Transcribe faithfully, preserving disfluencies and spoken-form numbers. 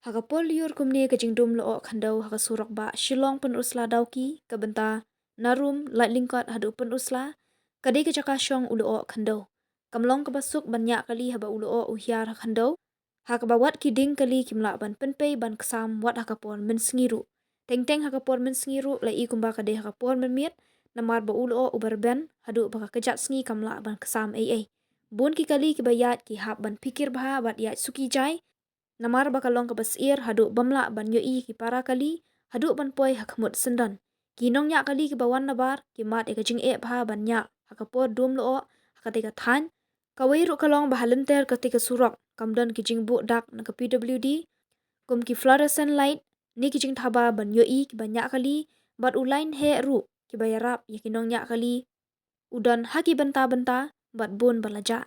Ha ka por lyiur kumne ka jingdum lyoh khyndew ha ka surok bah Shillong Pynursla Dawki, ka bynta Narum, Laitlyngkot haduh Pynursla, ka dei ka jaka shong u lyoh khyndew. Kam long kaba suk ban ñiah kali haba u lyoh u hiar ha khyndew, ha kaba wat ki dieng kali kim lah ban pynpei ban ksam wat ha ka por mynsngi ruh. Teng teng ha ka por mynsngi ruh la i kumba ka dei ha ka por mynmiet, namar ba u lyoh uba rben haduh ba ka kjat sngi kam lah ban ksam ei ei. Bun ki kali kiba ïaid ki hap ban phikir bha bad ïaid suki jai, namar ba ka long kaba syier haduh bym lah ban ïohi ki para kali haduh ban poi ha khmut syndon. Ki nongñiah kali kiba wan nabar ki mad ïa ka jingeh bha ban ñiah ha ka por dum lyoh ha katei ka thaiñ. Kawei ruh ka long ba ha lynter katei ka surok kam don ki jingbuh dak na ka P W D, kum ki fluorescent light ne ki jingthaba ban ïohi kiba ñiah kali, bad u lain heh ruh kiba ïarap ïa ki nongñiah kali u don ha ki bynta bynta bad bun ba la jah.